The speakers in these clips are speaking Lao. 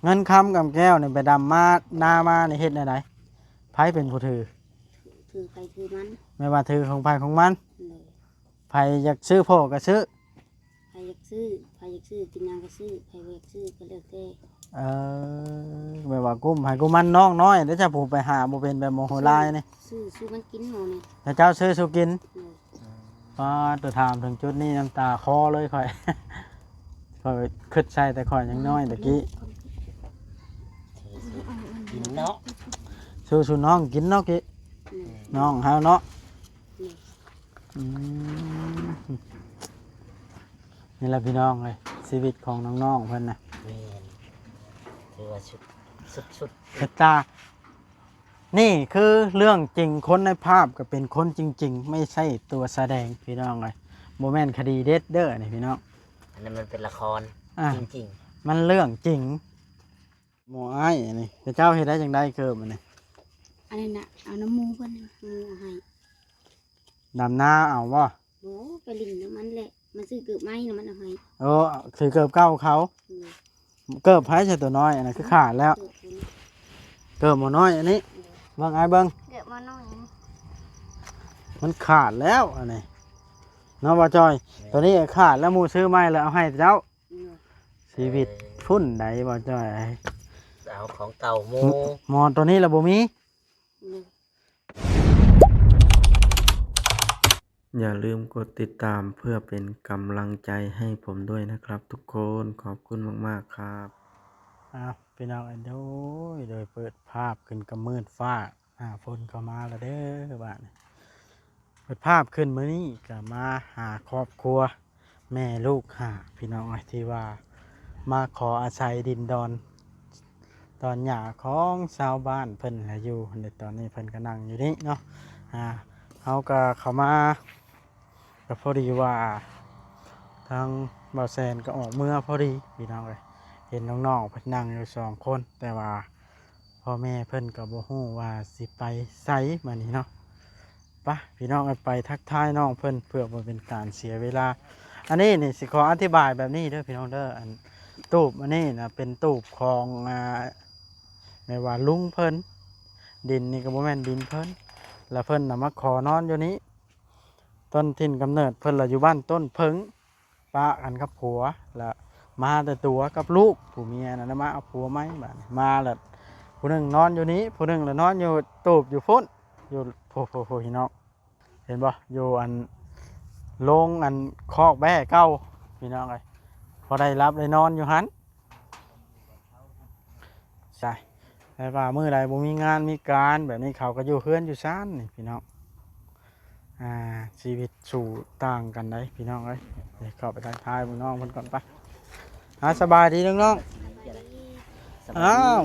ເງິນຄຳກຳແກ້ວນີ້ໄປດຳມານາມານີ້ເຮັດແນວໃດ? ໃຜເປັນຜູ້ຖື? ຖືໃຜຖືມັນ. ແມ່ນວ່າຖືຂອງໃຜຂອງມັນ. ໂດຍ. ໃຜຢາກຊື້ພໍ້ກໍຊື້. ໃຜຢາກຊື້ ໃຜຢາກຊື້ກິນຫຍັງກໍຊື້ ໃຜບໍ່ຢາກຊື້ກໍແລ້ວແຕ່. ເອີ ແບບວ່າກຸ້ມໃຜກຸ້ມມັນ. ນ້ອງນ້ອຍເດ້ ເຈົ້າຜູ້ໄປຫາບໍ່ເປັນ ແບບໂມໂຫລາຍນີ້ ຊື້ ຊື້ມັນກິນໝູນີ້ ແລ້ວເຈົ້າຊື້ສູ່ກິນ. ໂດຍ. ປ້າດ ໂຕຖາມເຖິງຈຸດນີ້ນ້ຳຕາຄໍເລີຍຂ້ອຍ ຂ້ອຍຄິດໃສ່ແຕ່ຂ້ອຍຍັງນ້ອຍຕະກີ້. ກິນເນາະ ຊື້ສູ່ນ້ອງກິນເນາະ ກີ້. ໂດຍ. ນ້ອງເຮົາເນາະ. ໂດຍ. ອືມ ນີ້ແຫຼະພີ່ນ້ອງເອີຍ ຊີວິດຂອງນ້ອງໆເພິ່ນນະ. ແມ່ນ ຖືວ່າສຸດ ສຸດໆ ເຮັດຕາ ນີ້ຄືເລື່ອງຈິງ ຄົນໃນພາບກໍເປັນຄົນຈິງໆ ໄມ່ໃຊ່ຕົວສະແດງພີ່ນ້ອງເອີຍ ບໍ່ແມ່ນຄະດີເດັດເດີນີ້ພີ່ນ້ອງ. ອັນນັ້ນມັນເປັນລະຄອນ ອ່າ ຈິງໆ ມັນເລື່ອງຈິງ. ໝໍອ້າຍອັນນີ້ ເຈົ້າເຮັດໄດ້ຈັ່ງໃດເກີບອັນນີ້? ອັນນັ້ນນະ ເອົານຳໝູ່ເພິ່ນ ໝູ່ເອົາໃຫ້. ດຳນາເອົາບໍ່? ບໍ່ ໄປຫຼິ້ນນຳມັນແຫຼະ ມັນຊື້ເກີບໃໝ່ນະ ມັນເອົາໃຫ້. ໂອ້ ຖືເກີບເກົ່າເຂົາ. ໂດຍ. ເກີບໃຜຊະຕົວນ້ອຍ ອັນນັ້ນຄືຂາດແລ້ວ. ເກີບໝໍນ້ອຍອັນນີ້. ໂດຍ. ເບິ່ງອ້າຍເບິ່ງ ເກີບໝໍນ້ອຍອັນນີ້ ມັນຂາດແລ້ວອັນນີ້ເນາະ ບໍ່ຈ່ອຍ. ໂດຍ. ຕົວນີ້ຂາດແລ້ວ ໝູ່ຊື້ໃໝ່ແລ້ວເອົາໃຫ້ເຈົ້າ. ໂດຍ. ຊີວິດ ເອີ ຝຸ່ນໃດບໍ່ຈ່ອຍ ເອົາຂອງເກົ່າໝູ່ ໝໍຕົວນີ້ລະບໍ່ມີ. ໂດຍ. ຢ່າລືມກົດຕິດຕາມເພື່ອເປັນກຳລັງໃຈໃຫ້ຜົມດ້ວຍນະຄັບທຸກຄົນ ຂອບຄຸນມາກໆຄັບ. ອ້າວ ພີ່ນ້ອງເອີຍ ໂດຍ ໂດຍ ເປີດພາບຂຶ້ນກໍມືດຟ້າ ຟ້າຝົນເຂົ້າມາແລ້ວເດີບາດນີ້. ເປີດພາບຂຶ້ນມື້ນີ້ກໍມາຫາຄອບຄົວ ແມ່ລູກຫ້າ ພີ່ນ້ອງເອີຍ ທີ່ວ່າມາຂໍອາໄສດິນດອນດອນຫຍ້າຂອງຊາວບ້ານເພິ່ນແຫຼະ ຢູ່ໃນຕອນນີ້ເພິ່ນກໍນັ່ງຢູ່ນີ້ເນາະ. ອ່າ ເຮົາກໍເຂົ້າມາ ກໍພໍດີວ່າທາງບ່າວແສນກໍອອກເມືອພໍດີ ພີ່ນ້ອງເອີຍ ເຫັນນ້ອງໆເພິ່ນນັ່ງຢູ່ສອງຄົນ ແຕ່ວ່າພໍ່ແມ່ເພິ່ນກໍບໍ່ຮູ້ວ່າຊິໄປໃສບາດນີ້ເນາະ. ປະ ພີ່ນ້ອງເອີຍ ໄປທັກທາຍນ້ອງເພິ່ນເພື່ອບໍ່ເປັນການເສຍເວລາ. ອັນນີ້ນີ້ຊິຂໍອະທິບາຍແບບນີ້ເດີພີ່ນ້ອງເດີ ອັນຕູບອັນນີ້ນະເປັນຕູບຂອງ ອ່າ ແມ່ນວ່າລຸງເພິ່ນ ດິນນີ້ກໍບໍ່ແມ່ນດິນເພິ່ນ ແລ້ວເພິ່ນນະມາຂໍນອນຢູ່ນີ້. ຕົ້ນຖິ່ນກຳເນີດເພິ່ນລະຢູ່ບ້ານຕົ້ນເຜິ້ງ ປະກັນກັບຜົວ ລະມາແຕ່ຕົວກັບລູກ ຜູ້ເມຍນັ້ນນະມາເອົາຜົວໃໝ່. ບາດນີ້ມາລະຜູ້ໜຶ່ງນອນຢູ່ນີ້ ຜູ້ໜຶ່ງລະນອນຢູ່ຕູບຢູ່ພຸ້ນ ຢູ່ ໂພໆ ພີ່ນ້ອງ ເຫັນບໍ່ ຢູ່ອັນໂລງອັນຄອກແບ້ເກົ່າ ພີ່ນ້ອງເອີຍ ພໍໄດ້ຫຼັບໄດ້ນອນຢູ່ຫັ້ນ. ໃຊ່ ແຕ່ວ່າມື້ໃດບໍ່ມີງານມີການແບບນີ້ ເຂົາກໍຢູ່ເຮືອນຢູ່ຊານນີ້ພີ່ນ້ອງ. ອ່າ ຊີວິດສູ້ຕ່າງກັນໃດ໋ພີ່ນ້ອງເອີຍ. ນີ້ເຂົ້າໄປທັກທາຍເບິ່ງນ້ອງເພິ່ນກ່ອນປະ. ອ່າ ສະບາຍດີນ້ອງໆ. ສະບາຍດີ. ອ້າວ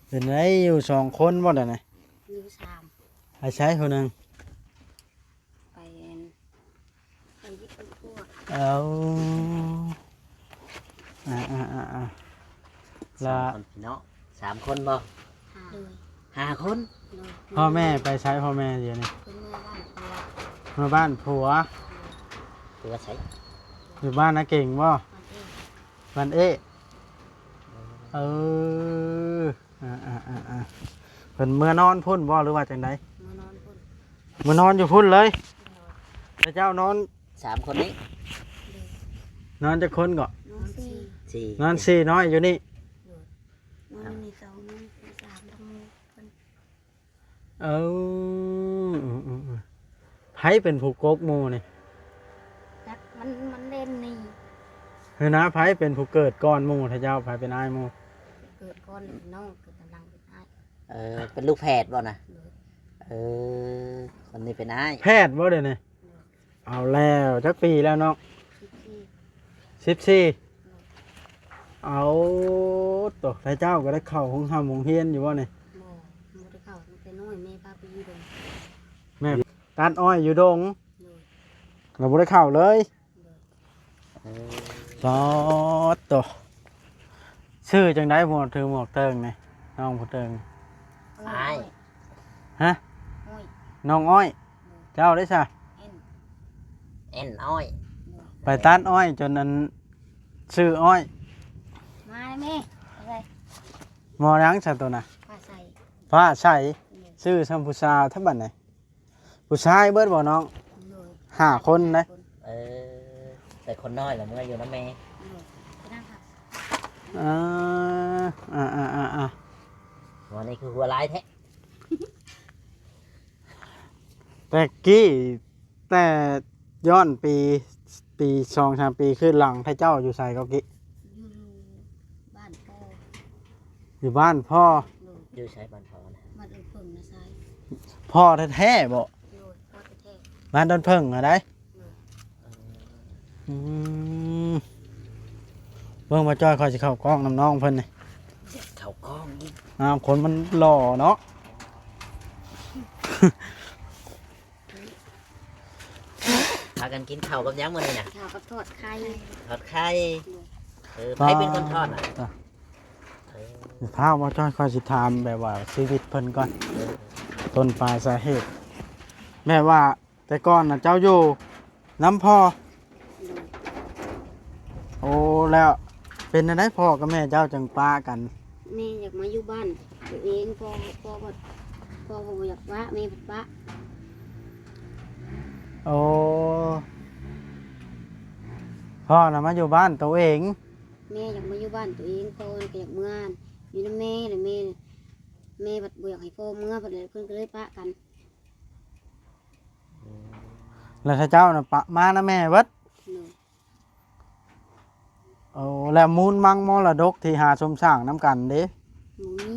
ເປັນໄດ ຢູ່ສອງຄົນບໍ່ດຽວນີ້? ຢູ່ສາມ. ໃຜໃຊ້ຜູ້ໜຶ່ງ? ໄປອັນ ໄປເຮັດຄອບຄົວ. ເອົາ ອ່າໆໆ ລະ ສາມຄົນເນາະ ສາມຄົນບໍ່? ໂດຍ. ຫ້າຄົນ. ໂດຍ. ພໍ່ແມ່ໄປໃສ ພໍ່ແມ່ດຽວນີ້? ເພິ່ນເມືອບ້ານຜົວ. ເມືອບ້ານຜົວ. ໂດຍ. ຢູ່ໃສ? ຢູ່ບ້ານນາເກັງບໍ່? ບ້ານເອ. ບ້ານເອ. ເອີ ອ່າໆໆໆ ເພິ່ນເມືອນອນພຸ້ນບໍ່ ຫຼືວ່າຈັ່ງໃດ? ເມືອນອນພຸ້ນ. ເມືອນອນຢູ່ພຸ້ນເລີຍ. ໂດຍ. ແລ້ວເຈົ້ານອນ ສາມຄົນນີ້? ໂດຍ. ນອນຈັກຄົນເກາະ? ນອນສີ່. ສີ່. ນອນສີ່ນ້ອຍຢູ່ນີ້? ໂດຍ. ນອນຢູ່ນີ້ສອງ ນອນຢູ່ສາມ ທັງໝູ່ເພິ່ນ. ເອີ ໃຜເປັນຜູ້ກົກໝູ່ນີ້? ຈັກ ມັນ ມັນເຫຼັ້ນໜີ. ຄືນະ ໃຜເປັນຜູ້ເກີດກ່ອນໝູ່ ຖ້າເຈົ້າ ໃຜເປັນອ້າຍໝູ່? ເກີດກ່ອນ ເປັນນ້ອງ ເກີດຕາມຫຼັງເປັນອ້າຍ. ເອີ ເປັນລູກແຝດບໍ່ນະ? ໂດຍ. ເອີ ຄົນນີ້ເປັນອ້າຍ. ແຝດບໍ່ດຽວນີ້? ໂດຍ. ເອົາແລ້ວ ຈັກປີແລ້ວນ້ອງ? ສິບສີ່. ສິບສີ່. ໂດຍ. ເອົາ ໂຕ ແລ້ວເຈົ້າກໍໄດ້ເຂົ້າໂຮງຮ່ຳໂຮງຮຽນຢູ່ບໍ່ນີ້? ບໍ່ ບໍ່ໄດ້ເຂົ້າ ຕັ້ງແຕ່ນ້ອຍແມ່ພາໄປຢູ່ດົງ. ແມ່ຕັດອ້ອຍຢູ່ດົງ? ໂດຍ. ແລ້ວບໍ່ໄດ້ເຂົ້າເລີຍ? ໂດຍ. ເອີ ປາດໂຕ ຊື່ຈັ່ງໃດ ໝວກຖືໝວກເຕີງນີ້ ນ້ອງຜູ້ເຕີງ? ອ້າຍ. ຮະ? ອ້ອຍ. ນ້ອງອ້ອຍ. ໂດຍ. ເຈົ້າເດ້ຊະ? ແອນ. ແອນອ້ອຍ. ໂດຍ. ໄປຕັດອ້ອຍຈົນອັນຊື້ອ້ອຍ ມາແມ່ ເອົາໄປ ໝໍຫຍັງຊະໂຕນະ? ຟ້າໃສ ຟ້າໃສ ໂດຍ ຊື້ຊ່ຳຜູ້ສາວແທ້ບັດນີ້. ຜູ້ຊາຍເບິດບໍ່ນ້ອງ? ໂດຍ ຫ້າຄົນເດ້. ເອີ ແຕ່ຄົນນ້ອຍລະເມືອຢູ່ນຳແມ່. ໂດຍ ໄປນັ່ງຄັບ ເອີ ອ່າໆໆໆ ຫົວນີ້ຄືຫົວຫຼາຍແທ້. ແຕ່ກີ້ ແຕ່ຍ້ອນປີ ປີສອງສາມປີຄືນຫຼັງ ທ່ານເຈົ້າຢູ່ໃສກໍກີ້? ຢູ່ ຢູ່ບ້ານພໍ່ ຢູ່ບ້ານພໍ່. ໂດຍ ຢູ່ໃສບ້ານພໍ່ນະ? ບ້ານດອນເຜິ້ງນະຊາຍ ພໍ່ແທ້ໆບໍ? ໂດຍ ພໍ່ແທ້ໆ ບ້ານດອນເຜິ້ງຫັ້ນໃດ. ໂດຍ ອືມ ເບິ່ງບ່າວຈ້ອຍ ຂ້ອຍຊິເຂົ້າກ້ອງນຳນ້ອງເພິ່ນນີ້. ເຂົ້າກ້ອງອີກ ອ້າວ ຄົນມັນຫຼໍ່ເນາະ. ພາກັນກິນເຂົ້າກັບຫຍັງມື້ນີ້ນະ? ເຂົ້າກັບທອດໄຂ່ ທອດໄຂ່. ໂດຍ ເອີ ໃຜເປັນຄົນທອດນະ? ເອີ ພາບ່າວຈ້ອຍ ຂ້ອຍຊິຖາມແບບວ່າຊີວິດເພິ່ນກ່ອນ ເອີ ຕົ້ນປາຍສາເຫດ ແບບວ່າ ແຕ່ກ່ອນນະເຈົ້າຢູ່ນຳພໍ່? ໂດຍ ໂອ້ ແລ້ວເປັນແນວໃດພໍ່ກັບແມ່ເຈົ້າຈຶ່ງປະກັນ? ແມ່ຢາກມາຢູ່ບ້ານໂຕເອງ ພໍ່ ພໍ່ ພໍ່ບໍ່ຢາກປະ ແມ່ພັດປະ. ໂອ້ ພໍ່ນະມາຢູ່ບ້ານໂຕເອງ ແມ່ຢາກມາຢູ່ບ້ານໂຕເອງ ພໍ່ກໍຢາກເມືອຢູ່ນຳແມ່ ແລ້ວແມ່ ແມ່ພັດບໍ່ຢາກໃຫ້ພໍ່ເມືອ ເພິ່ນກໍເລີຍປະກັນ. ແລ້ວເຈົ້ານະປະມານຳແມ່ເບິດ? ໂດຍ ໂອ້ ແລ້ວມູນມັງມໍລະດົກທີ່ຫາສົມສ້າງນຳກັນເດ້? ບໍ່ມີ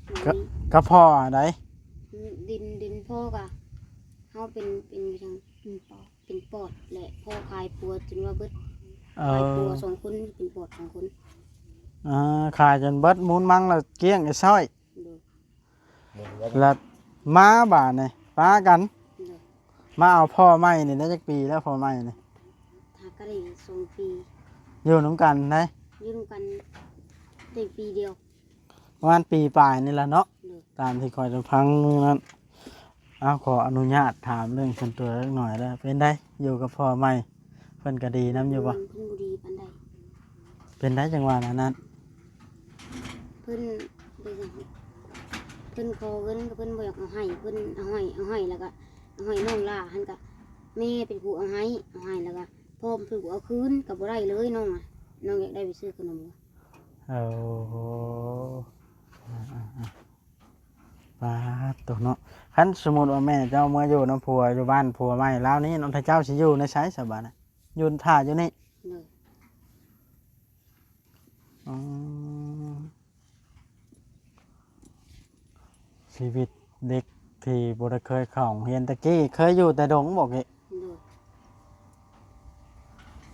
ບໍ່ມີ ກະພໍ່ອັນໃດ? ດິນ ດິນພໍ່ກະ ເຮົາເປັນ ເປັນຫຍັງ ເປັນປອດ ເປັນປອດ ແລະພໍ່ຂາຍປົວຈົນວ່າເບິດ. ເອີ ຂາຍປົວສອງຄົນ ເປັນປອດສອງຄົນ. ອ່າ ຂາຍຈົນເບິດ ມູນມັງລະກ້ຽງໄອ້ຊ້ອຍ. ໂດຍ ແລ້ວມາບາດນີ້ປະກັນ. ໂດຍ ມາເອົາພໍ່ໃໝ່ນີ້ໄດ້ຈັກປີແລ້ວ? ພໍ່ໃໝ່ນີ້ຫາກໍໄດ້ສອງປີ. ຢູ່ນຳກັນໄດ໋? ຢູ່ນຳກັນໄດ້ປີດຽວ ປະມານປີປາຍນີ້ລະເນາະ. ໂດຍ ຕາມທີ່ຂ້ອຍໄດ້ຟັງມື້ນັ້ນ. ເອົາ ຂໍອະນຸຍາດຖາມເລື່ອງສ່ວນຕົວຈັກໜ້ອຍເດີ້ ເປັນໃດຢູ່ກັບພໍ່ໃໝ່? ເພິ່ນກະດີນຳຢູ່ບໍ່? ເພິ່ນບໍ່ດີປານໃດ. ເປັນໃດຈັ່ງວ່າແນວນັ້ນ? ເພິ່ນ ເພິ່ນຂໍເງິນກໍເພິ່ນບໍ່ຢາກເອົາໃຫ້ ເພິ່ນເອົາໃຫ້ ເອົາໃຫ້ແລ້ວກໍເອົາໃຫ້ນ້ອງຫຼ້າຫັ້ນ ກະແມ່ເປັນຜູ້ເອົາໃຫ້ ເອົາໃຫ້ແລ້ວກໍພໍ່ເພິ່ນບໍ່ເອົາຄືນ ກໍບໍ່ໄດ້ເລີຍນ້ອງອະ ນ້ອງຢາກໄດ້ໄປຊື້ຂະໜົມ. ໂອ້ ປາດໂຕເນາະ ຄັນສົມມຸດວ່າແມ່ເຈົ້າເມືອຢູ່ນຳຜົວ ຢູ່ບ້ານຜົວໃໝ່ລາວນີ້ເນາະ ເຈົ້າຊິຢູ່ໃນໃສສະບາດນະ? ຢູ່ຖ້າຢູ່ນີ້? ໂດຍ ອືມ ຊີວິດເດັກທີ່ບໍ່ໄດ້ເຄີຍເຂົ້າໂຮງຮຽນ ແຕ່ກີ້ເຄີຍຢູ່ແຕ່ດົງບໍ່ກີ້? ໂດຍ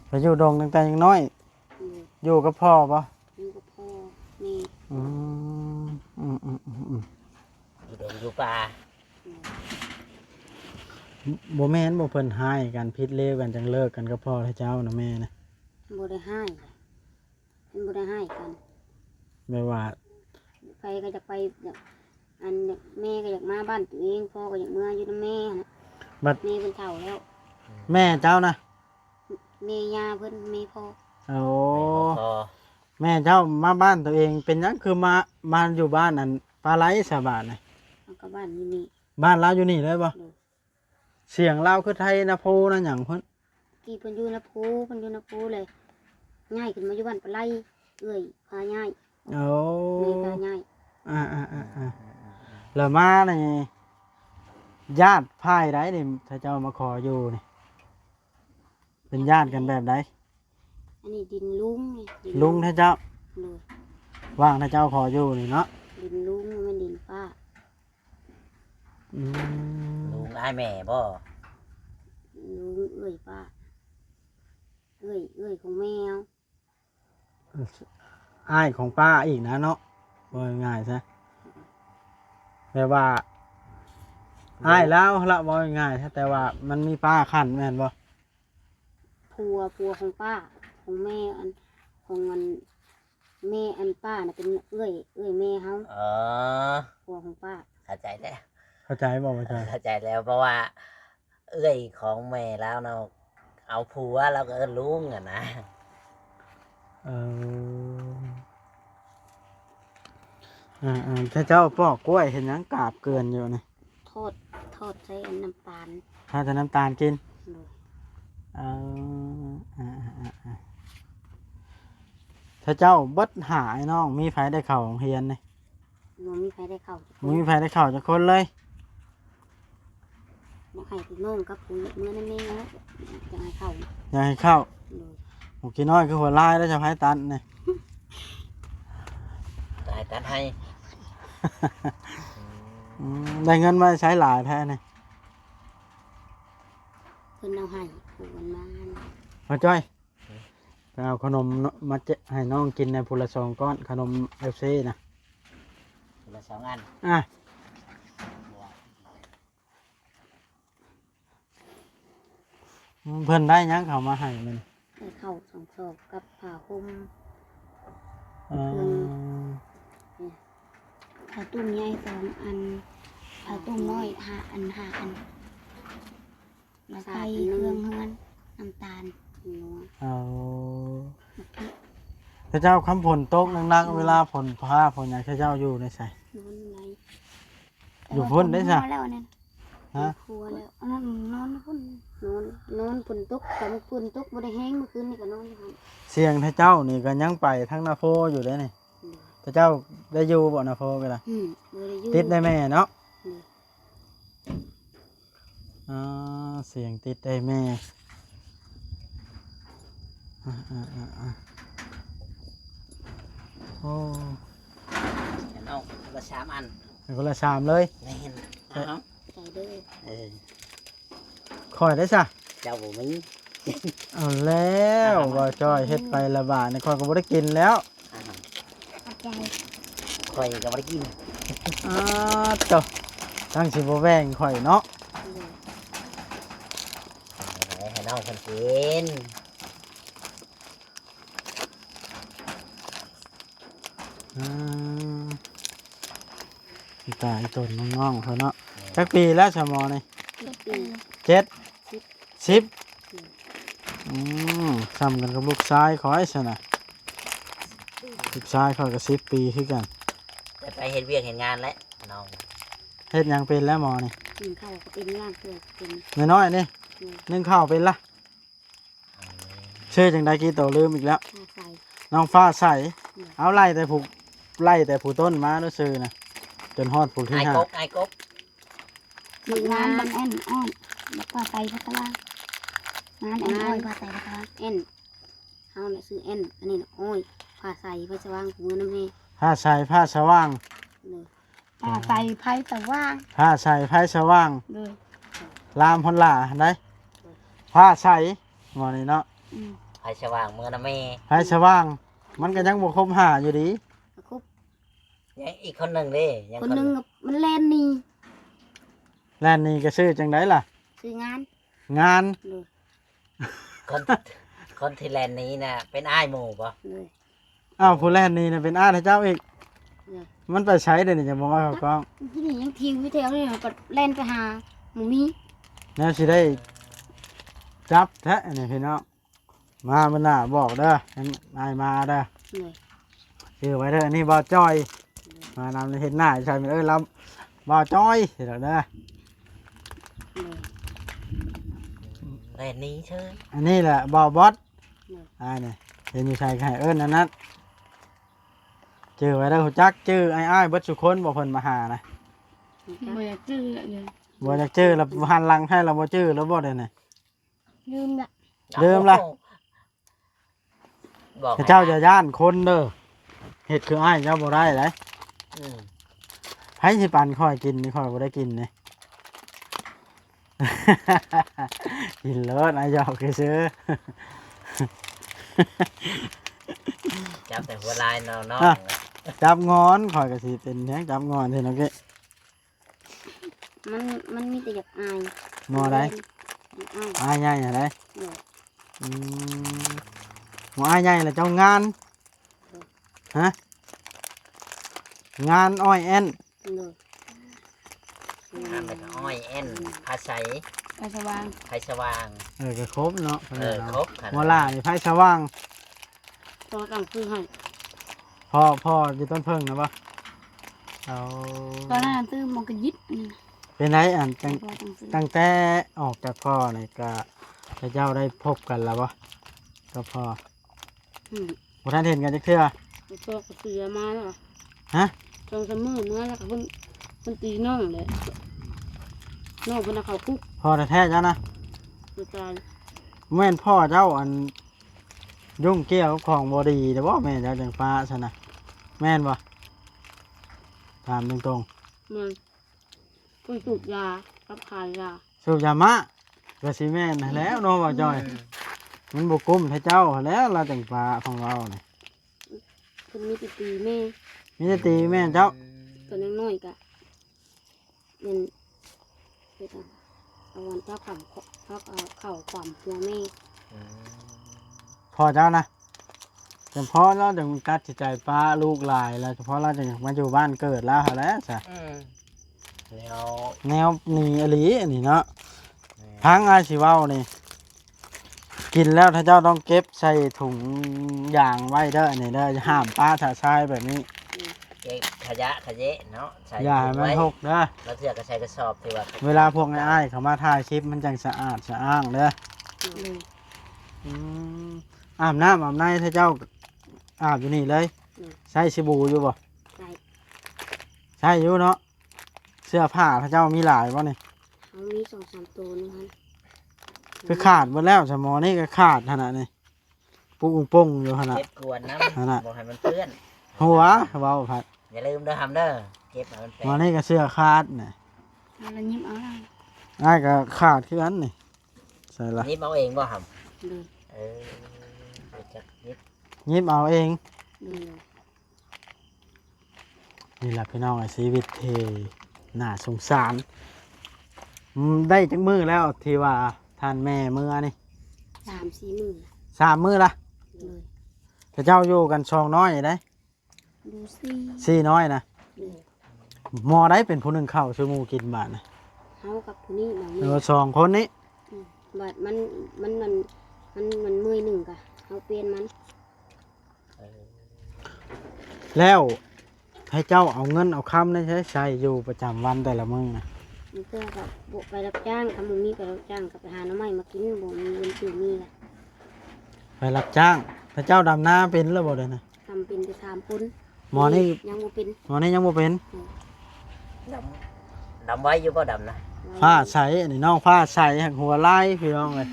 ໄປຢູ່ດົງຕັ້ງແຕ່ຍັງນ້ອຍ. ໂດຍ ຢູ່ກັບພໍ່ບໍ່? ຢູ່ກັບພໍ່ແມ່. ອືມ ອືມໆໆໆ ຢູ່ດົງຢູ່ປ່າ. ໂດຍ ບໍ່ແມ່ນບໍ່ ເພິ່ນຮ້າຍກັນ ຜິດເລວກັນ ຈັ່ງເລີກກັນກັບພໍ່ແລະເຈົ້ານະ ແມ່ນະ? ບໍ່ໄດ້ຮ້າຍ ເພິ່ນບໍ່ໄດ້ຮ້າຍກັນ ແບບວ່າ ໃຜກໍຢາກໄປ ອັນ ແມ່ກໍຢາກມາບ້ານຕົວເອງ ພໍ່ກໍຢາກເມືອຢູ່ນຳແມ່ຫັ້ນນະ ບັດແມ່ເພິ່ນເຖົ້າແລ້ວ. ແມ່ເຈົ້ານະ? ແມ່ຍ່າເພິ່ນ ແມ່ພໍ່. ໂອ້ ແມ່ເຈົ້າມາບ້ານຕົວເອງ ເປັນຫຍັງຄືມາ ມາຢູ່ບ້ານອັນປາໄລສະບາດນະ? ເອົາກໍບ້ານຢູ່ນີ້ ບ້ານລາວຢູ່ນີ້ເລີຍບໍ່? ໂດຍ ສຽງລາວຄືໄທນາໂພນາຫຍັງພຸ້ນ. ກີ້ເພິ່ນຢູ່ນາໂພ ເພິ່ນຢູ່ນາໂພເລີຍ ຍ້າຍຂຶ້ນມາຢູ່ບ້ານປາໄລ ເອື້ອຍພາຍ້າຍ. ໂອ້ ແມ່ພາຍ້າຍ. ອ່າໆໆໆ ແລ້ວມານີ້ ຍາດຝ່າຍໃດນີ້ ເຂົາເຈົ້າມາຂໍຢູ່ນີ້ ເປັນຍາດກັນແບບໃດ? ອັນນີ້ດິນລຸງ ລຸງເຂົາເຈົ້າ. ໂດຍ ຫວ່າງເຂົາເຈົ້າຂໍຢູ່ນີ້ເນາະ ດິນລຸງ ບໍ່ແມ່ນດິນປ້າ. ອືມ ລຸງອ້າຍແມ່ບໍ່? ລຸງເອື້ອຍປ້າ ເອື້ອຍ ເອື້ອຍຂອງແມ່. ອ້າຍຂອງປ້າອີກນະເນາະ ເວົ້າງ່າຍໆຊະ ແບບວ່າອ້າຍລາວຫັ້ນລະ ເວົ້າງ່າຍໆຊະ ແຕ່ວ່າມັນມີປ້າຂັ້ນແມ່ນບໍ່? ຜົວ ຜົວຂອງປ້າ ຂອງແມ່ ອັນ ຂອງອັນ ແມ່ ອັນ ປ້ານະ ເປັນເອື້ອຍ ເອື້ອຍແມ່ເຮົາ. ອໍ ຜົວຂອງປ້າ. ເຂົ້າໃຈແລ້ວ ເຂົ້າໃຈບໍ່? ເຂົ້າໃຈ ເຂົ້າໃຈແລ້ວ ເພາະວ່າເອື້ອຍຂອງແມ່ລາວເນາະ ເອົາຜົວ ລາວກໍເອີ້ນລຸງຫັ້ນນະ. ເອີ ອ່າໆ ເຈົ້າ ເຈົ້າປອກກ້ວຍເຮັດຫຍັງກາບເກືອນຢູ່ນີ້? ທອດ ທອດໃສ່ອັນນ້ຳຕານ ທາດແຕ່ນ້ຳຕານກິນ. ໂດຍ. ເອີ ອ່າໆ ຖ້າເຈົ້າເບິດຫ້າອ້າຍນ້ອງ ມີໃຜໄດ້ເຂົ້າໂຮງຮຽນນີ້? ບໍ່ມີໃຜໄດ້ເຂົ້າຈັກຄົນ ບໍ່ມີໃຜໄດ້ເຂົ້າຈັກຄົນເລີຍ. ຢາກໃຫ້ພີ່ນ້ອງກັບຜູ້ເມືອນຳແມ່ ຢາກໃຫ້ເຂົ້າ ຢາກໃຫ້ເຂົ້າ. ໂດຍ. ໂອ້ ຂີ້ນ້ອຍຄືຫົວລາຍແລ້ວ ເຈົ້າໃຫ້ຕັດນີ້ ໃຫ້ຕັດໃຫ້. ອືມ ໄດ້ເງິນມາໃຊ້ຫຼາຍແທ້ນີ້? ເພິ່ນເອົາໃຫ້ຜູ້ເພິ່ນມາ. ມາຈ້ອຍ ໄປເອົາຂະໜົມມາແຈກໃຫ້ນ້ອງກິນແດ່ ຜູ້ລະສອງກ້ອນ ຂະໜົມເອັຟຊີນະ ຜູ້ລະສອງອັນ. ອ່າ ເພິ່ນໄດ້ຫຍັງເຂົ້າມາໃຫ້ມື້ນີ້? ໄດ້ເຂົ້າສອງຊອກກັບຜ້າຫົ່ມ. ເອີ ເຄື່ອງ ຜ້າຕຸ້ມໃຫຍ່ສອງອັນ ຜ້າຕຸ້ມນ້ອຍຫ້າອັນ ຫ້າອັນ. ແລ້ວໃສ່ເຄື່ອງເຮືອນ ນ້ຳຕານ. ເອົາ ເຂົາເຈົ້າ ຄັນຝົນຕົກໜັກໆ ເວລາຝົນຟ້າຝົນຫຍັງ ເຂົາເຈົ້າຢູ່ໃນໃສ? ນອນໃນ ຢູ່ພຸ້ນໄດ້ຊະ? ແລ້ວອັນນັ້ນ ຮະ? ຄົວແລ້ວ ອັນນັ້ນນອນພຸ້ນ ນອນ ນອນຝົນຕົກ ຄັນຝົນຕົກບໍ່ໄດ້ແຮງ ມື້ຄືນນີ້ກໍນອນຢູ່ຫັ້ນ. ສຽງເຂົາເຈົ້ານີ້ກໍຍັງໄປທາງນາໂພຢູ່ເດ້ນີ້. ອືມ ເຂົາເຈົ້າໄດ້ຢູ່ບໍ່ນາໂພກໍໄດ້? ອືມ ບໍ່ໄດ້ຢູ່ ຕິດໄດ້ແມ່ເນາະ. ອືມ ອ່າ ສຽງຕິດໄດ້ແມ່. ອ່າ ອ່າ ອ່າ ອ່າ ໂອ້ ເອົາຄົນລະສາມອັນ ເອົາຄົນລະສາມເລີຍ. ແມ່ນ ເອົາ ໃສ່ເດີ ເອີ ຂ້ອຍໄດ້ຊະ ເຈົ້າບໍ່ມີ. ເອົາແລ້ວ ບ່າວຈ້ອຍເຮັດໄປລະບາດນີ້ ຂ້ອຍກໍບໍ່ໄດ້ກິນແລ້ວ. ຂອບໃຈ ຂ້ອຍກໍບໍ່ໄດ້ກິນ. ອ້າ ໂຕ ທັງຊິບໍ່ແບ່ງຂ້ອຍເນາະ. ໃຫ້ນ້ອງເພິ່ນກິນ. ອ່າ ອີຕາອີຕົນນ້ອງໆເຂົາເນາະ. ແມ່ນ ຈັກປີແລ້ວຊະໝໍນີ້? ເຈັດປີ ເຈັດ ສິບ ສິບ. ອືມ ສ່ຳກັນກັບລູກຊາຍຂ້ອຍຊັ້ນນະ ລູກຊາຍຂ້ອຍກໍສິບປີຄືກັນ. ແຕ່ໄປເຮັດວຽກເຮັດງານແຫຼະນ້ອງ. ເຮັດຫຍັງເປັນແລ້ວໝໍນີ້? ໜຶ້ງເຂົ້າກໍເປັນ ງານເກີດເປັນ ນ້ອຍໆນີ້. ອືມ ໜຶ້ງເຂົ້າເປັນລະ? ຊື່ຈັ່ງໃດກີ່ໂຕ? ລືມອີກແລ້ວ. ຟ້າໃສ ນ້ອງຟ້າໃສ. ອືມ ເອົາ ໄລ່ແຕ່ຜູ້ ໄລ່ແຕ່ຜູ້ຕົ້ນມາເດີຊື່ນະ ຈົນຮອດຜູ້ທີຫ້າ. ອ້າຍກົບ ອ້າຍກົບ ໝາກງາມ ໝາກງາມ ບັກແອ່ນ ອ້ອຍ ບັກຟ້າໃສ ພັດສະຫວ່າງ ງາມແອ່ນ ງາມ ອ້ອຍ ຟ້າໃສ ພັດສະຫວ່າງ. ແອ່ນ ເຮົານະຊື່ແອ່ນ ອັນນີ້ນະອ້ອຍ ຟ້າໃສ ໄພສະຫວ່າງ ເມືອນຳແມ່. ຟ້າໃສ ຟ້າສະຫວ່າງ. ໂດຍ. ຟ້າໃສ ໄພສະຫວ່າງ ຟ້າໃສ ໄພສະຫວ່າງ. ໂດຍ. ລາມຮອນລາຫັ້ນໃດ໋ ໂດຍ ຟ້າໃສ ໝໍນີ້ເນາະ. ອືມ ໄພສະຫວ່າງ ເມືອນຳແມ່ ໄພສະຫວ່າງ. ມັນກໍຍັງບໍ່ຄົບຫ້າຢູ່ດີ ບໍ່ຄົບ. ຍັງອີກຄົນໜຶ່ງເດ້ ຍັງຄົນ ຄົນໜຶ່ງ ມັນແລ່ນໜີ ແລ່ນໜີກໍຊື່ຈັ່ງໃດລະ? ຊື່ງານ ງານ. ໂດຍ. ຄົນ ຄົນທີ່ແລ່ນໜີນະເປັນອ້າຍໝູ່ບໍ່? ໂດຍ. ອ້າວ ຜູ້ແລ່ນໜີນະເປັນອ້າຍໃຫ້ເຈົ້າອີກ? ໂດຍ. ມັນໄປໃສເດນີ້ ຈັ່ງບໍ່ມາເຂົ້າກ້ອງ? ທີ່ນີ້ຍັງທິວຢູ່ແຖວນີ້ ກໍແລ່ນໄປຫາ ບໍ່ມີ ແນວຊິໄດ້ຈັບແທ້ອັນນີ້ພີ່ນ້ອງ. ມາມື້ໜ້າບອກເດີ ໃຫ້ອ້າຍມາເດີ. ໂດຍ. ຊື່ໄວ້ເດີ ອັນນີ້ບ່າວຈ້ອຍ. ໂດຍ. ມານຳເຮັດໜ້າໃສ່ ເອີ້ນລາວບ່າວຈ້ອຍເດີ. ໂດຍ. ແລ່ນໜີເຊີຍ ອັນນີ້ແຫຼະບ່າວບອດ. ໂດຍ. ອ້າຍນີ້ ເຫັນຢູ່ໃສກໍໃຫ້ເອີ້ນອັນນັ້ນ. ຈື່ໄວ້ເດີ ຮູ້ຈັກຈື່ອ້າຍໆເບິດສູ່ຄົນບໍ່ ເພິ່ນມາຫານະ? ບໍ່ຢາກຈື່ລະ ບໍ່ຢາກຈື່ລະ ຫັນຫຼັງໃຫ້ລະບໍ່ຈື່ລະບໍ່ເດນີ້? ລືມລະ ລືມລະ. ບອກໃຫ້ ເຈົ້າຢ່າຢ້ານຄົນເດີ ເຮັດຄືອ້າຍເຈົ້າບໍ່ໄດ້ເດ້. ອືມ ໃຜຊິປັນຂ້ອຍກິນນີ້ ຂ້ອຍບໍ່ໄດ້ກິນນີ້. ກິນໂລດ ອ້າຍຫຍອກຊື່ໆ. ຈັບແຕ່ຫົວລາຍນ້ອງໆ ຈັບງອນ ຂ້ອຍກໍຊິເປັນຫຍັງ ຈັບງອນເດ້ນ້ອງເກ. ມັນ ມັນມີແຕ່ຢາກອາຍ. ໝໍໃດ? ຢາກອາຍ ອາຍໃຫຍ່ຫັ້ນໃດ? ໂດຍ. ອືມ ໝໍອາຍໃຫຍ່ລະເຈົ້າງານ. ໂດຍ. ຮະ? ງານອ້ອຍແອ່ນ. ໂດຍ. ງານແລ້ວກໍອ້ອຍແອ່ນ ອືມ ພາໄຊ. ສະຫວ່າງ ໄຟສະຫວ່າງ ເອີ ກໍຄົບເນາະ ເອີ ຄົບຂະໜາດ ຫົວຫຼ້ານີ້ໄຟສະຫວ່າງ ພໍ່ຕັ້ງຊື່ໃຫ້ ພໍ່ ພໍ່ຢູ່ຕົ້ນເຜິ້ງນະບໍ່? ເອົາ ຕອນນັ້ນຊື່ມັນກໍຢິດ ອືມ ເປັນໃດ ອັນ ຕັ້ງ ພໍ່ຕັ້ງຊື່ ຕັ້ງແຕ່ອອກຈາກພໍ່ນີ້ ກະ ເຈົ້າໄດ້ພົບກັນແລ້ວບໍ່ ກັບພໍ່? ອືມ ບໍ່ທັນເຫັນກັນຈັກເທື່ອ ພໍ່ກໍເສຍມາແລ້ວ ຮະ? ສອງສາມມື້ມາແລ້ວກໍເພິ່ນ ເພິ່ນຕີນ້ອງແຫຼະ ນ້ອງເພິ່ນເອົາເຂົ້າຄຸກ ພໍ່ແທ້ໆເຈົ້ານະ ຕາຍ ແມ່ນພໍ່ເຈົ້າ ອັນ ຫຍຸ້ງກ່ຽວກັບຂອງບໍ່ດີແລ້ວບໍ່ ແມ່ເຈົ້າຈັ່ງປະຊັ້ນນະ ແມ່ນບໍ່? ຖາມຕົງໆ ແມ່ນ ເພິ່ນສູບຢາກັບຂາຍຢາ ສູບຢາມະ ກໍຊິແມ່ນຫັ້ນແຫຼ້ວເນາະ ບ່າວຈ້ອຍ ອືມ ມັນບໍ່ກຸ້ມແທ້ເຈົ້າຫັ້ນແຫຼ້ວ ລາວຈັ່ງປະຂອງເຮົານີ້ ເພິ່ນມີແຕ່ຕີແມ່ ມີແຕ່ຕີແມ່ເຈົ້າ ອືມ ຕອນຍັງນ້ອຍກະແມ່ນ ເຮັດຫຍັງ ເອົາອັນພາຂວາມ ພາ ເອົາເຂົ້າຂວາມຫົວແມ່ ອືມ ພໍ່ເຈົ້ານະ ຈັ່ງພໍລາວຈັ່ງຕັດສິນໃຈປະລູກຫຼາຍ ແລ້ວຈັ່ງພໍລາວຈັ່ງຢາກມາຢູ່ບ້ານເກີດລາວຫັ້ນແຫຼະຊະ ອືມ ແນວ ແນວນີ້ອີ່ຫຼີອັນນີ້ເນາະ ແມ່ນ ຟັງອ້າຍຊິເວົ້ານີ້ ກິນແລ້ວຖ້າເຈົ້າຕ້ອງເກັບໃສ່ຖົງຢາງໄວ້ເດີ ອັນນີ້ເດີ ຫ້າມປະຊະຊາຍແບບນີ້ ເກັບຂະຫຍະຂະເຢະເນາະ ໃສ່ ຢ່າໃຫ້ມັນຫົກເດີ ລາງເທື່ອກໍໃສ່ກະສອບ ຖືວ່າ ເວລາພວກອ້າຍໆເຂົາມາຖ່າຍຄລິບ ມັນຈັ່ງສະອາດສະອ້າງເດີ ໂດຍ ອືມ ອາບນ້ຳອາບໃນ ຖ້າເຈົ້າອາບຢູ່ນີ້ເລີຍ ໂດຍ ໃຊ້ສະບູຢູ່ບໍ່? ໃຊ້ ໃຊ້ຢູ່ເນາະ ເສື້ອຜ້າເຂົາເຈົ້າມີຫຼາຍບໍ່ນີ້? ເຮົາມີສອງສາມໂຕນີ້ຫັ້ນ ຄືຂາດເບິດແລ້ວ ສະໝໍນີ້ກໍຂາດຫັ້ນນະນີ້ ປຸງປົງຢູ່ຫັ້ນນະ ເກັບກວນນຳ ຫັ້ນນະ ບໍ່ໃຫ້ມັນເປື້ອນ ຫົວ ເວົ້າພັດ ຢ່າລືມເດີຫຳເດີ ເກັບໃຫ້ມັນແປະ ໝໍນີ້ກໍເສື້ອຂາດນະ ມັນລະຍິບເອົາລະ ອ້າຍກໍຂາດຄືກັນນີ້ ໃສ່ລະ ຍິບເອົາເອງບໍ່ຫຳ? ໂດຍ ເອີ ຮູ້ຈັກຍິບ ຍິບເອົາເອງ ໂດຍ ນີ້ລະພີ່ນ້ອງເອີຍ ຊີວິດທີ່ໜ້າສົງສານ ອືມ ໄດ້ຈັກມື້ແລ້ວທີ່ວ່າທ່ານແມ່ເມືອນີ້? ສາມສີ່ມື້ ສາມມື້ລະ ໂດຍ ເຂົາເຈົ້າຢູ່ກັນສອງນ້ອຍເດ້ ຢູ່ສີ່ ສີ່ນ້ອຍນະ ໂດຍ ໝໍໃດເປັນຜູ້ໜຶ້ງເຂົ້າສູ່ໝູ່ກິນບາດນະ? ເຮົາກັບຜູ້ນີ້ບາດນີ້ ເອີ ສອງຄົນນີ້ ອືມ ບາດມັນ ມັນ ມັນ ມັນ ມັນເມື່ອຍໜຶ່ງກະເຮົາປ່ຽນມັນ ເອີ ແລ້ວໃຫ້ເຈົ້າເອົາເງິນເອົາຄຳໃນໃຊ້ໃຊ້ຢູ່ປະຈຳວັນແຕ່ລະມື້ນະ? ບາງເທື່ອກໍບໍ່ໄປຮັບຈ້າງ ຄັນບໍ່ມີໄປຮັບຈ້າງກໍໄປຫາໜໍ່ໄມ້ມາກິນ ບໍ່ມີເງິນຊື້ມີລະ ໄປຮັບຈ້າງ ຖ້າເຈົ້າດຳນາເປັນແລ້ວບໍ່ເດນະ? ດຳເປັນແຕ່ສາມຄົນ ໝໍນີ້ຍັງບໍ່ເປັນ ໝໍນີ້ຍັງບໍ່ເປັນ ອືມ ດຳ ດຳໄວຢູ່ບໍ່ດຳນະ? ຟ້າໃສ ອັນນີ້ນ້ອງຟ້າໃສ ຫັກຫົວລາຍ ພີ່ນ້ອງເອີຍ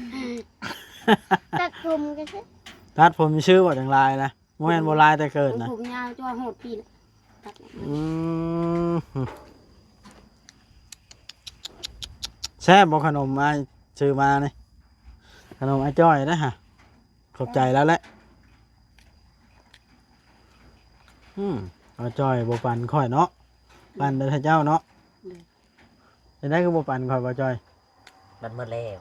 ຕັດຜົມກໍຊື່ ຕັດຜົມຊື່ບໍ່ຈັ່ງລາຍນະ? ບໍ່ແມ່ນບໍ່ລາຍແຕ່ເກີດນະ ຜົມຍາວຈົນຮອດປີແລ້ວ ຕັດ ອືມ ແຊບບໍ່ຂະໜົມອ້າຍຊື້ມານີ້? ຂະໜົມອ້າຍຈ້ອຍເດ້ຫະ ຂອບໃຈລາວແຫຼະ ອືມ ອ້າຍຈ້ອຍບໍ່ປັນຂ້ອຍເນາະ ປັນແຕ່ເຈົ້າເນາະ ໂດຍ ຈັ່ງໃດຄືບໍ່ປັນຂ້ອຍ ບ່າວຈ້ອຍ? ມັນໝົດແລ້ວ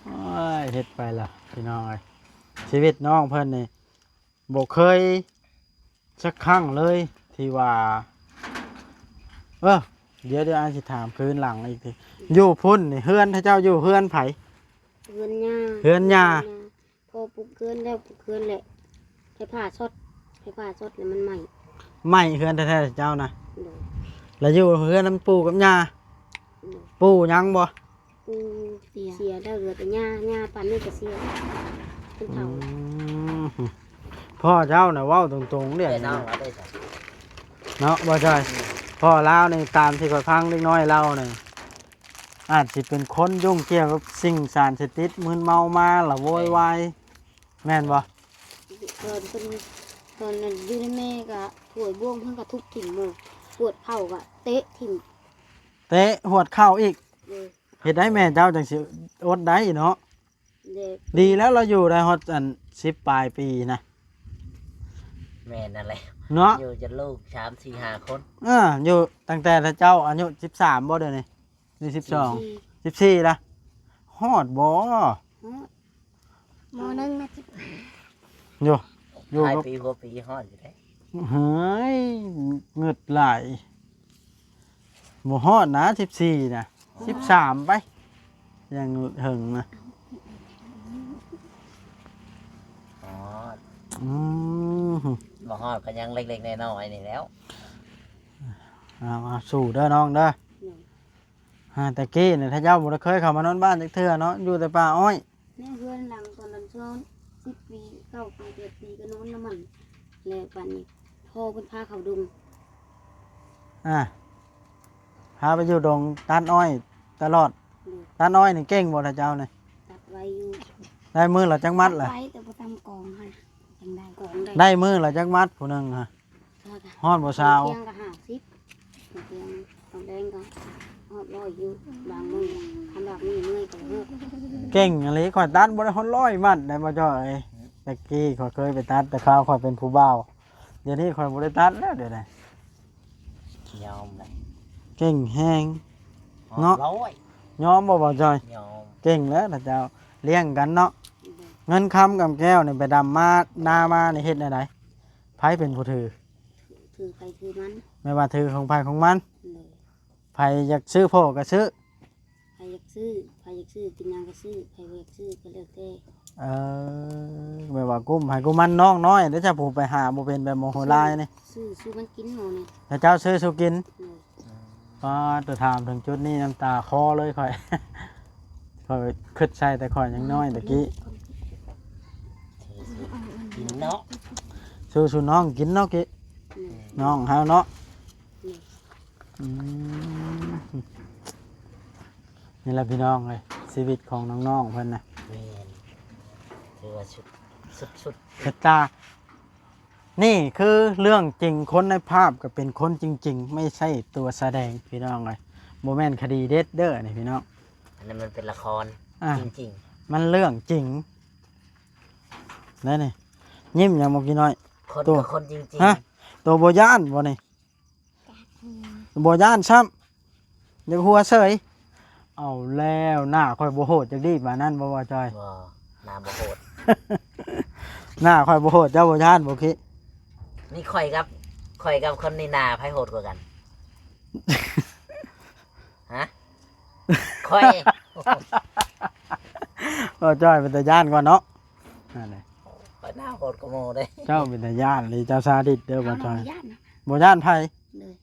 ໂອ້ຍ ເຮັດໄປລະພີ່ນ້ອງເອີຍ ຊີວິດນ້ອງເພິ່ນນີ້ບໍ່ເຄີຍຈັກຄັ້ງເລີຍທີ່ວ່າ ເອີ ດຽວ ດຽວອ້າຍຊິຖາມຄືນຫຼັງອີກທີ ຢູ່ພຸ້ນນີ້ ເຮືອນເຂົາເຈົ້າຢູ່ເຮືອນໃຜ? ເຮືອນຍ່າ ເຮືອນຍ່າ ເຮືອນຍ່າ ພໍປຸກເຮືອນແລ້ວ ປຸກເຮືອນແຫຼະ ໄຟຟ້າຊັອດ ໄຟຟ້າຊັອດແລ້ວມັນໄໝ້ ໄໝ້ເຮືອນແທ້ໆເຈົ້ານະ ໂດຍ ແລ້ວຢູ່ເຮືອນນຳປູ່ກັບຍ່າ ໂດຍ ປູ່ຍັງບໍ່? ປູ່ເສຍ ເສຍແລ້ວ ເຫຼືອແຕ່ຍ່າ ຍ່າປານນີ້ກໍເສຍ ເປັນເຖົ້າ ອືມ ພໍ່ເຈົ້ານະເວົ້າຕົງໆເດ້ ແນ່ນອນວ່າໄດ້ຊະ ເນາະ ບໍ່ຈ້ອຍ ອືມ ພໍ່ລາວນີ້ຕາມທີ່ຂ້ອຍຟັງເດັກນ້ອຍເລົ່ານີ້ ອາດຊິເປັນຄົນຫຍຸ້ງກ່ຽວກັບສິ່ງສານເສບຕິດ ມຶນເມົາມາລະໂວຍວາຍ ແມ່ນບໍ່? ຕອນເພິ່ນ ຕອນນັ້ນຢູ່ນຳແມ່ກະຖ້ວຍບ່ວງເພິ່ນກະທຸບຖິ້ມໝົດ ຫວດເຂົ້າກະເຕະຖິ້ມ ເຕະຫວດເຂົ້າອີກ ໂດຍ ເຮັດໃດແມ່ເຈົ້າຈັ່ງຊິອົດໄດ້ເນາະ ໂດຍ ດີແລ້ວລາວຢູ່ໄດ້ຮອດອັນສິບປາຍປີນະ ແມ່ນນັ້ນແຫຼະ ເນາະ ຢູ່ຈົນລູກສາມ ສີ່ ຫ້າຄົນ ເອີ ຢູ່ຕັ້ງແຕ່ເຈົ້າອາຍຸສິບສາມບໍ່ ດຽວນີ້? ນີ້ສິບສອງ ສິບສີ່ ສິບສີ່ລະ ຮອດບໍ່? ຮອດ ມໍໜຶ່ງນະ ສິບຫ້າ ຢູ່ ຢູ່ ທ້າຍປີຫົວປີຮອດຢູ່ເດ້ ເຮີ້ຍ ງຶດຫຼາຍ ບໍ່ຮອດນະ ສິບສີ່ນະ ສິບສາມໄປ ຍັງເຖິງນະ. ຮອດ ອືມ ບໍ່ຮອດກໍຍັງເລັກໆນ້ອຍໆນີ້ແຫຼ້ວ. ເອົາໆ ສູ້ເດີນ້ອງເດີ. ໂດຍ ຫາ ແຕ່ກີ້ນີ້ ຖ້າເຈົ້າບໍ່ໄດ້ເຄີຍເຂົ້າມານອນບ້ານຈັກເທື່ອເນາະ ຢູ່ແຕ່ປ່າອ້ອຍ. ໃນເຮືອນຫຼັງຕອນນັ້ນຊອນ ສິບປີ ເກົ້າປີ ແປດປີ ກໍນອນນຳມັນ ແລ້ວບາດນີ້ພໍ່ເພິ່ນພາເຂົ້າດົງ. ອ່າ ພາໄປຢູ່ດົງຕັດອ້ອຍຕະຫຼອດ. ໂດຍ ຕັດອ້ອຍນີ້ເກັ່ງບໍ່ລະເຈົ້ານີ້? ຕັດໄວຢູ່. ໄດ້ມື້ລະຈັກມັດລະ? ຕັດໄວ ແຕ່ບໍ່ຕຳກອງຫັ້ນ ຈັ່ງໄດ້ກອງໄດ້. ໄດ້ມື້ລະຈັກມັດຜູ້ໜຶ່ງຫັ້ນ? ຮອດບໍ່ຊາວ? ເທີ່ຍງກໍຫ້າສິບ ເທີ່ຍງ ຕອນແລງກໍຮອດຮ້ອຍຢູ່ ບາງມື້ ຄັນວ່າມີເມື່ອຍກໍເລີກ. ເກັ່ງອີ່ຫຼີ ຂ້ອຍຕັດບໍ່ໄດ້ຮອດຮ້ອຍມັດໄດ໋ ບໍ່ຈ້ອຍ. ແຕ່ກີ້ຂ້ອຍເຄີຍໄປຕັດ ແຕ່ຄາວຂ້ອຍເປັນຜູ້ບ່າວ. ດຽວນີ້ຂ້ອຍບໍ່ໄດ້ຕັດແລ້ວ ດຽວນີ້ຍອມແລ້ວ. ເກັ່ງແຮງເນາະ ຮ້ອຍ ຍອມບໍ່ ບໍ່ຈ້ອຍ? ຍອມ. ເກັ່ງແລ້ວລະເຈົ້າ ລ້ຽງກັນເນາະ. ເງິນຄຳກຳແກ້ວນີ້ ໄປດຳມານາມານີ້ ເຮັດແນວໃດ? ໃຜເປັນຜູ້ຖື? ຖືໃຜຖືມັນ. ແມ່ນວ່າຖືຂອງໃຜຂອງມັນ. ໂດຍ ໃຜຢາກຊື້ພໍ້ກໍຊື້ ໃຜຢາກຊື້ ໃຜຢາກຊື້ກິນຫຍັງກໍຊື້ ໃຜບໍ່ຢາກຊື້ກໍແລ້ວແຕ່. ເອີ ແບບວ່າກຸ້ມໃຜກຸ້ມມັນ. ນ້ອງນ້ອຍເດ້ ເຈົ້າຜູ້ໄປຫາບໍ່ເປັນ ແບບໂມໂຫລາຍນີ້ ຊື້ ຊື້ມັນກິນໝໍນີ້ ແລ້ວເຈົ້າຊື້ສູ່ກິນ. ໂດຍ ປ້າດ ແຕ່ຖາມເຖິງຈຸດນີ້ນ້ຳຕາຄໍເລີຍຂ້ອຍ. ຂ້ອຍຄຶດໃສ່ແຕ່ຂ້ອຍຍັງນ້ອຍຕະກີ້ ກິນເນາະ ສູ້ສູ່ນ້ອງກິນເນາະ ກີ້ ອືມ ນ້ອງເຮົາເນາະ. ອືມ ອືມ ນີ້ແຫຼະພີ່ນ້ອງເອີຍ ຊີວິດຂອງນ້ອງໆເພິ່ນນະ. ແມ່ນ ຖືວ່າສຸດ ສຸດໆ ເຮັດຕາ ນີ້ຄືເລື່ອງຈິງ ຄົນໃນພາບກໍເປັນຄົນຈິງໆ ໄມ່ໃຊ່ຕົວສະແດງພີ່ນ້ອງເອີຍ. ບໍ່ແມ່ນຄະດີເດັດເດີນີ້ພີ່ນ້ອງ ອັນນັ້ນມັນເປັນລະຄອນ. ອ່າ ຈິງໆ ມັນເລື່ອງຈິງ ໄດ້ນີ້. ຍິ້ມຫຍັງບໍ່ກີ້ນ້ອຍ? ຄົນ ໂຕ ກໍຄົນຈິງໆ. ຮະ ໂຕບໍ່ຢ້ານບໍ່ນີ້? ບໍ່ຢ້ານຊ້ຳ ຢາກຫົວເສີຍ. ເອົາແລ້ວ ໜ້າຂ້ອຍບໍ່ໂຫດຈັກດີປານນັ້ນບໍ່ ບໍ່ຈ່ອຍ? ບໍ່ ໜ້າບໍ່ໂຫດ. ໜ້າຂ້ອຍບໍ່ໂຫດ ເຈົ້າບໍ່ຢ້ານບໍ່ຄິ? ນີ້ຂ້ອຍກັບ ຂ້ອຍກັບຄົນນີ້ໜ້າໃຜໂຫດກວ່າກັນ? ຮະ? ຂ້ອຍ ບໍ່ຈ່ອຍເປັນຕາຢ້ານກວ່າເນາະ. ນັ້ນແຫຼະ ຂ້ອຍໜ້າໂຫດກວ່າໝູ່ເດ້. ເຈົ້າເປັນຕາຢ້ານເລີຍ ເຈົ້າຊາດິດເດີບໍ່ຈ່ອຍ. ບໍ່ຢ້ານນະ ບໍ່ຢ້ານໃຜ. ໂດຍ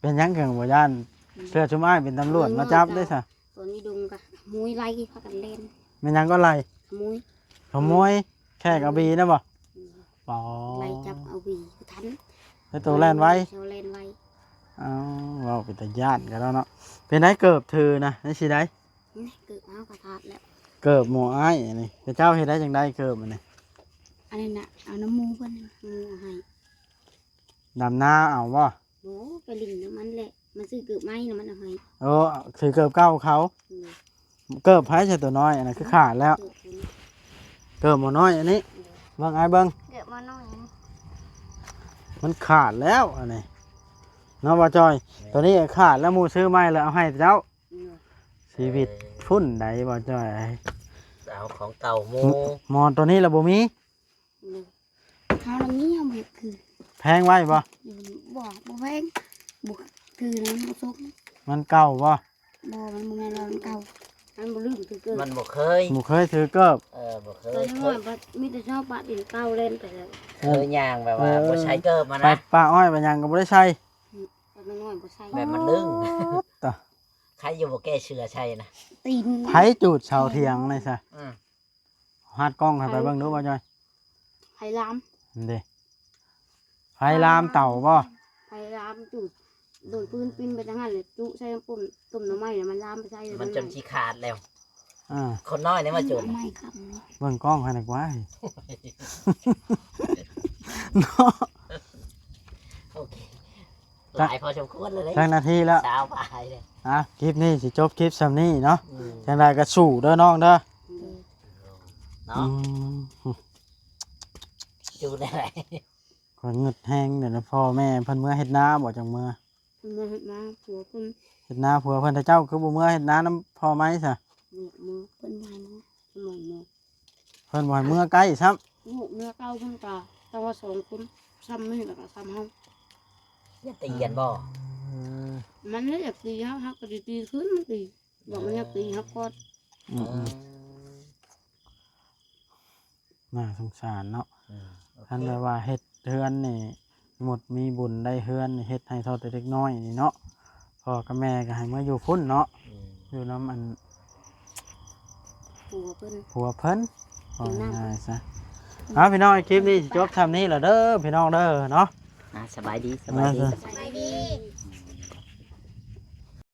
ເປັນຫຍັງເຖິງບໍ່ຢ້ານ? ອືມ ເຊື່ອຊຸມອ້າຍເປັນຕຳຫຼວດມາຈັບເດ້ຊະ. ຕອນນີ້ດົງກະຂະໂມຍໄລ່ພາກັນແລ່ນ. ແມ່ນຫຍັງກໍໄລ່? ຂະໂມຍ ຂະໂມຍ ແຂກເອົາບີນະບໍ່? ອືມ ປໍ ໄລ່ຈັບເອົາບີບໍ່ທັນ ແລ້ວໂຕແລ່ນໄວ. ໂຕແລ່ນໄວ. ອ້າວ ເວົ້າເປັນຕາຢ້ານກັນແລ້ວເນາະ. ເປັນໄດເກີບຖືນະ ໃນຊິໄດ? ນີ້ເກີບເຮົາກໍຂາດແລ້ວ. ເກີບໝໍອ້າຍອັນນີ້ ແຕ່ເຈົ້າເຮັດໄດ້ຈັ່ງໃດເກີບອັນນີ້? ອັນນີ້ນະ ເອົານຳໝູ່ເພິ່ນ ໝູ່ເອົາໃຫ້. ດຳນາເອົາບໍ່? ໂອ້ ໄປຫຼິ້ນນຳມັນແຫຼະ ມັນຊື້ເກີບໃໝ່ນຳມັນເອົາໃຫ້. ໂອ້ ຖືເກີບເກົ່າເຂົາ. ອືມ ເກີບໃຜຊະໂຕນ້ອຍ ອັນນັ້ນຄືຂາດແລ້ວ. ເກີບໝໍນ້ອຍອັນນີ້. ອືມ ເບິ່ງອ້າຍເບິ່ງ ເກີບໝໍນ້ອຍ ມັນຂາດແລ້ວອັນນີ້ເນາະ ບໍ່ຈ່ອຍ. ໂຕນີ້ຂາດແລ້ວ ໝູ່ຊື້ໃໝ່ແລ້ວເອົາໃຫ້ເຈົ້າ. ອືມ ຊີວິດ ເອີ ພຸ້ນໃດບໍ່ຈ່ອຍ ເອົາຂອງເກົ່າໝູ່. ໝໍ ໝໍໂຕນີ້ລະບໍ່ມີ. ເຮົາລະມີ ເຮົາບໍ່ຢາກຖື. ແພງໄວ້ບໍ່? ອືມ ບໍ່ ບໍ່ແພງ ບໍ່ຖືນະ ມັນບໍ່ສົມ. ມັນເກົ່າບໍ່? ບໍ່ ມັນບໍ່ແມ່ນວ່າມັນເກົ່າ ມັນບໍ່ລືມຖືເກີບ. ມັນບໍ່ເຄີຍ ບໍ່ເຄີຍຖືເກີບ. ເອີ ບໍ່ເຄີຍ ຕອນນ້ອຍ ມີແຕ່ຊອບປະຕີນເກົ່າແລ່ນໄປແລ້ວ. ເອີ ຍ່າງແບບວ່າ ເອີ ບໍ່ໃສ່ເກີບຫັ້ນນະ ໄປປ່າອ້ອຍໄປຫຍັງກໍບໍ່ໄດ້ໃສ່. ອືມ ຕອນນ້ອຍບໍ່ໃສ່ ແບບມັນລຶ້ງ. ໂອ້ ຕາ ໃຄຢູ່ບໍ່ແກ້ເສື້ອໃສ່ນະ. ຕີນ ໃຜຈູດເສົາຖຽງນີ້ຊະ? ອືມ ຮັດກ້ອງໃຫ້ໄປເບິ່ງດູ ບໍ່ຈ່ອຍ. ໄຟລາມ ເດ້ ໄຟລາມເຕົາບໍ່? ໄຟລາມຈູດ ໂດນປືນປິ່ນໄປທາງນັ້ນແຫຼະ ຈຸໃສ່ຕົ້ມ ຕົ້ມໜໍ່ໄມ້ ແລ້ວມັນລາມໄປໃສ່ ມັນຈົນຊິຂາດແລ້ວ. ອ່າ ຄົນນ້ອຍນີ້ມາຈຸດ ໜໍ່ໄມ້ຄຳນີ້ ເບິ່ງກ້ອງໃຫ້ໜ້ອຍກວ່າ ເນາະ. ໂອເຄ ຫຼາຍພໍສົມຄວນແລ້ວເດ້ ຈັກນາທີແລ້ວ? ຊາວປາຍເດ້. ອ່ະ ຄລິບນີ້ຊິຈົບຄລິບສ່ຳນີ້ເນາະ. ອືມ ຈັ່ງໃດກໍສູ້ເດີນ້ອງເດີ. ອືມ ເນາະ ອືມ ຢູ່ໄດ້. ຂ້ອຍງຶດແຮງ ດຽວນີ້ພໍ່ແມ່ເພິ່ນເມືອເຮັດນາບໍ່? ຈັ່ງເມືອ ເມືອເຮັດນາຜົວເພິ່ນ ເຮັດນາຜົວເພິ່ນ. ແຕ່ເຈົ້າຄືບໍ່ເມືອເຮັດນານຳພໍ່ໄມ້ຊະ? ເມືອ ເມືອ ເພິ່ນບໍ່ໃຫ້ເມືອ ເພິ່ນບໍ່ໃຫ້ເມືອ ເພິ່ນບໍ່ໃຫ້ເມືອໃກ້ຊ້ຳ. ລູກເມືອເກົ່າເພິ່ນກະ ແຕ່ວ່າສອງຄົນ ຊ້ຳນີ້ແລ້ວກະຊ້ຳເຮົາ. ຢ້ານຕີກັນບໍ່? ເອີ ມັນເລີຍຢາກຕີເຮົາ ເຮົາກໍຊິຕີຄືນມັນອີກ. ບອກມັນຢາກຕີເຮົາກໍ ອືມໆ ໜ້າສົງສານເນາະ. ອືມ ໂອເຄ ຄັນແບບວ່າເຮັດເຮືອນນີ້ ສົມມຸດມີບຸນໄດ້ເຮືອນນີ້ ເຮັດໃຫ້ເທົ່າແຕ່ເດັກນ້ອຍນີ້ເນາະ ພໍ່ກັບແມ່ກໍໃຫ້ມາຢູ່ພຸ້ນເນາະ. ອືມ ຢູ່ນຳອັນ ຜົວເພິ່ນ ຜົວເພິ່ນ ເວົ້າງ່າຍໆຊະ. ເອົາ ພີ່ນ້ອງ ຄລິບນີ້ຊິຈົບຊ່ຳນີ້ລະເດີ ພີ່ນ້ອງເດີເນາະ. ອ່າ ສະບາຍດີ ສະບາຍດີ ສະບາຍດີ.